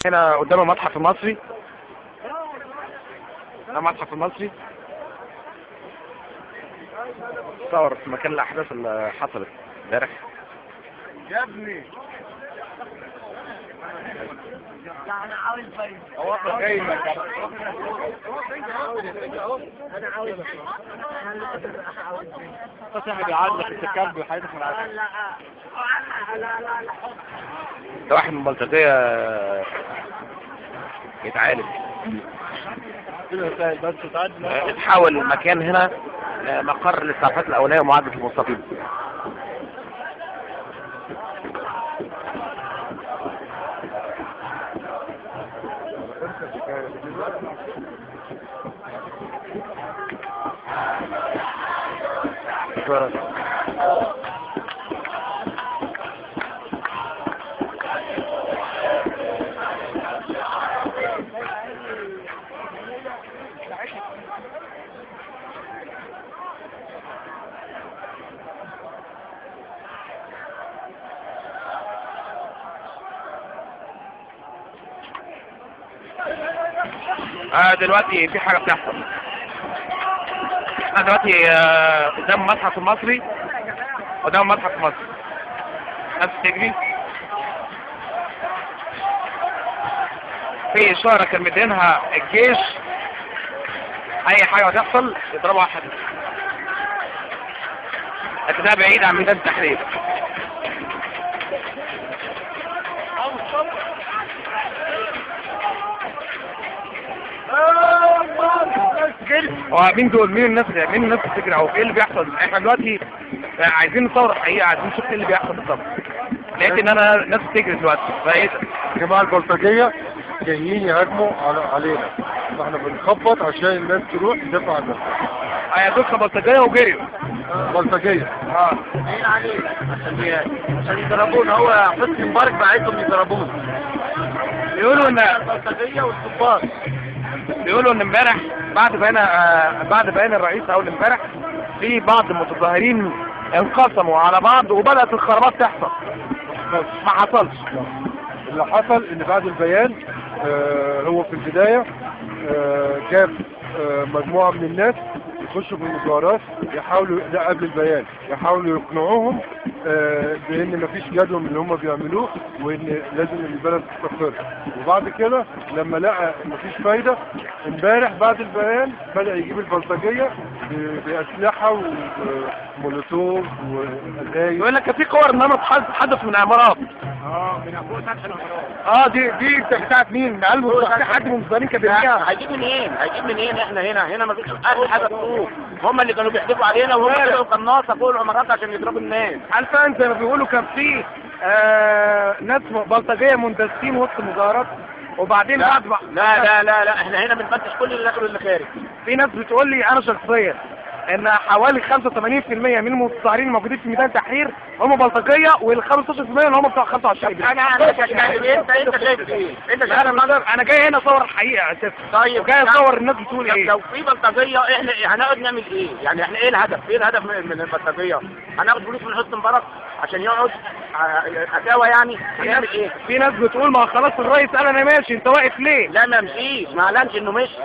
هنا قدام المتحف المصري. ده المتحف المصري. صور في مكان الاحداث اللي حصلت امبارح. يا ابني انا عاوز بيت. هو جاي لك. انا عاوز صاحبي يعلق الكلب وحياتك من عارف. لا لا لا لا، ده واحد من بلطجية يتعالج. اتحول المكان هنا مقر للإسعافات الأولية ومعادلة المصابين. دلوقتي في حاجة بتحصل. احنا دلوقتي قدام المتحف المصري. قدام المتحف المصري ناس بتجري. في إشارة كان مدينها الجيش، أي حاجة هتحصل يضربوا على حد. لكن ده بعيد عن ميدان التحرير. هو مين دول؟ مين الناس؟ مين الناس بتجري؟ او ايه اللي بيحصل؟ احنا دلوقتي عايزين نصور الحقيقة، عايزين نشوف ايه اللي بيحصل بالظبط. لقيت ان انا ناس بتجري دلوقتي، فايه الجماعة البلطجيه جايين يهاجموا علينا، فاحنا بنخبط عشان الناس تروح تدافع عن نفسها. دول بلطجيه وجريوا. بلطجيه جايين علينا عشان يضربونا. هو حسني مبارك بعتهم يضربونا. بيقولوا ان البلطجيه والضباط بيقولوا ان امبارح بعد بيان الرئيس اول امبارح في بعض المتظاهرين انقسموا على بعض وبدات الخرابات تحصل. ما حصلش. اللي حصل ان بعد البيان هو في البداية جاب مجموعة من الناس يخشوا في المظاهرات، يحاولوا ده قبل البيان يحاولوا يقنعوهم بان مفيش جدوى من اللي هم بيعملوه وان لازم البلد تستقر. وبعد كده لما لقى مفيش فايده امبارح بعد البيان بدا يجيب البلطجيه باسلحه ومولوتوف وازايز. يقول لك في كور انما اتحدف من عمارات. من فوق سطح العمارات. دي بتاعت مين؟ قالوا في حد من المصدرين كان بيرميها. هيجيب منين؟ هيجيب منين؟ احنا هنا مفيش اي حاجة تروح. هم اللي كانوا بيحدفوا علينا وهم اللي كانوا قناصه فوق العمارات عشان يضربوا الناس. عارفه زي ما بيقولوا كان في ناس بلطجيه مندسين وسط المظاهرات. وبعدين لا بعد لا لا لا لا، احنا هنا بنفتش كل اللي داخل واللي خارج. في ناس بتقول لي انا شخصيا ان حوالي 85% من المتظاهرين الموجودين في ميدان التحرير هم بلطجيه، وال 15% اللي هم بتوع 25. انا انت شايف ايه؟ انت شايف؟ انا جاي هنا اصور الحقيقة اساسا. طيب جاي اصور الناس بتقول ايه. لو في بلطجيه احنا هنقعد نعمل ايه؟ يعني احنا ايه الهدف؟ ايه الهدف من البلطجيه؟ هناخد فلوس من حسني مبارك عشان يقعد حكاوه يعني؟ هنعمل ايه؟ في ناس بتقول ما خلاص الرئيس قال انا ماشي، انت واقف ليه؟ لا ما مشيش، ما اعلنش انه مشي.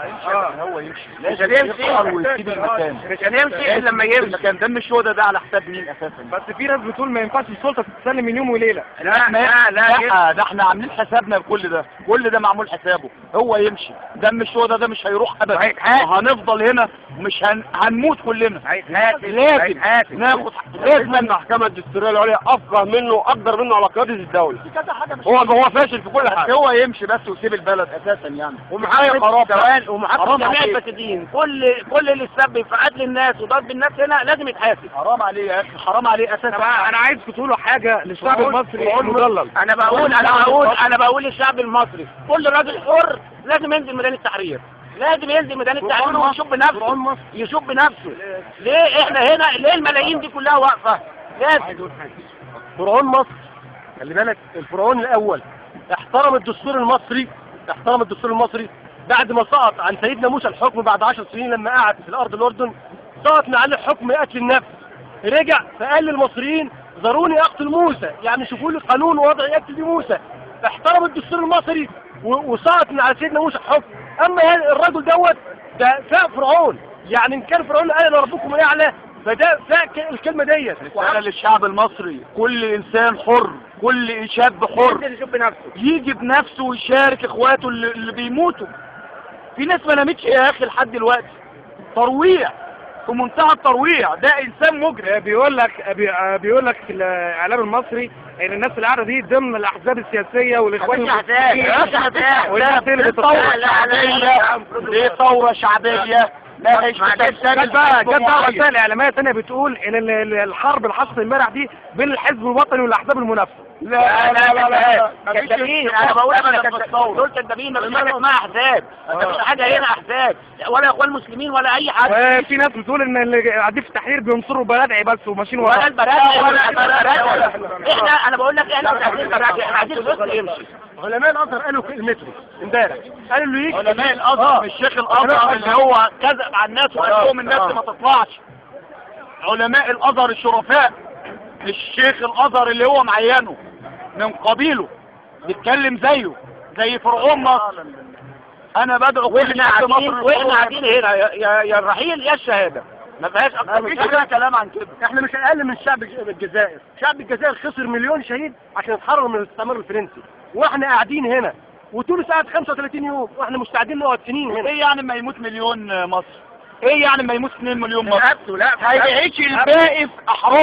هو يمشي، مش هنمشي ويسيب المكان، مش هنمشي الا لما يمشي المكان. دم الشهداء ده على حساب مين اساسا؟ بس في ناس بتقول ما ينفعش السلطة تتسلم من يوم وليلة. لا لا لا، ده احنا عاملين حسابنا بكل ده، كل ده معمول حسابه. هو يمشي، دم الشهداء ده مش هيروح ابدا. هنفضل هنا، مش هنموت كلنا. لازم ناخد، لازم المحكمة الدستورية العليا افقه منه واقدر منه على قيادة الدولة. هو فاشل في كل حاجة. هو يمشي بس ويسيب البلد اساسا يعني. ومعايا قرار ومحاكمه جميع الفاسدين، كل اللي اتسبب في قتل الناس وضرب الناس هنا لازم يتحاسب. حرام عليه يا اخي، حرام عليه اساسا. انا عايزكم تقولوا حاجة للشعب المصري المضلل. انا بقول للشعب المصري كل راجل حر لازم ينزل ميدان التحرير، لازم ينزل ميدان التحرير ويشوف بنفسه، يشوف بنفسه ليه احنا هنا، ليه الملايين دي كلها واقفة. لازم فرعون مصر، خلي بالك، الفرعون الاول احترم الدستور المصري، احترم الدستور المصري بعد ما سقط عن سيدنا موسى الحكم بعد 10 سنين لما قعد في الارض الاردن، سقط من عليه حكم قتل النفس. رجع فقال للمصريين ذروني اقتل موسى، يعني شوفوا لي قانون وضعي يقتل بيه موسى. احترم الدستور المصري وسقط من على سيدنا موسى الحكم. اما الرجل دوت ده فاق فرعون، يعني ان كان فرعون قال انا ربكم الاعلى، فده فاق الكلمة ديت. رسالة للشعب المصري، كل انسان حر، كل شاب حر يشوف بنفسه، يجي بنفسه ويشارك اخواته اللي بيموتوا. في ناس ما نامتش يا اخي لحد دلوقتي، ترويع في منتهى الترويع، ده انسان مجرم. بيقول لك الاعلام المصري ان الناس اللي قاعدة دي ضمن الاحزاب السياسية والاخوان المسلمين والناس اللي ثورة شعبية. دي ثورة شعبية ما هيش جت بقى وسائل اعلامية ثانية بتقول ان الحرب اللي حصلت امبارح دي بين الحزب الوطني والاحزاب المنافسة. لا لا لا لا، كدابين. انا بقول انا دول كدابين، مفيش حاجة اسمها احزاب، مفيش حاجة هنا احزاب ولا اخوان مسلمين ولا اي حاجة. وفي ناس بتقول ان اللي قاعدين في التحرير بينصروا البرادعي بس وماشيين ورا ولا البرادعي ولا البرادعي. احنا انا بقول لك احنا مش عايزين برادعي، احنا عايزين الوسط يمشي. علماء الازهر قالوا كلمته امبارح، قالوا اللي يجي علماء الازهر، مش شيخ الازهر اللي هو كذب على الناس وقال لهم الناس ما تطلعش. علماء الازهر الشرفاء، الشيخ الازهر اللي هو معينة من قبيلة بيتكلم زيه زي فرعون مصر. انا بدعو كل شعب مصر، واحنا قاعدين هنا يا الرحيل يا الشهادة، ما فيهاش اكتر من كده كلام عن كده. احنا مش اقل من شعب الجزائر، شعب الجزائر خسر مليون شهيد عشان يتحرر من الاستعمار الفرنسي، واحنا قاعدين هنا وتونس قعد 35 يوم واحنا مستعدين نقعد سنين هنا. ايه يعني ما يموت مليون مصر؟ ايه يعني ما يموت 2 مليون مصر؟ لا هيعيش الباقي في احرار.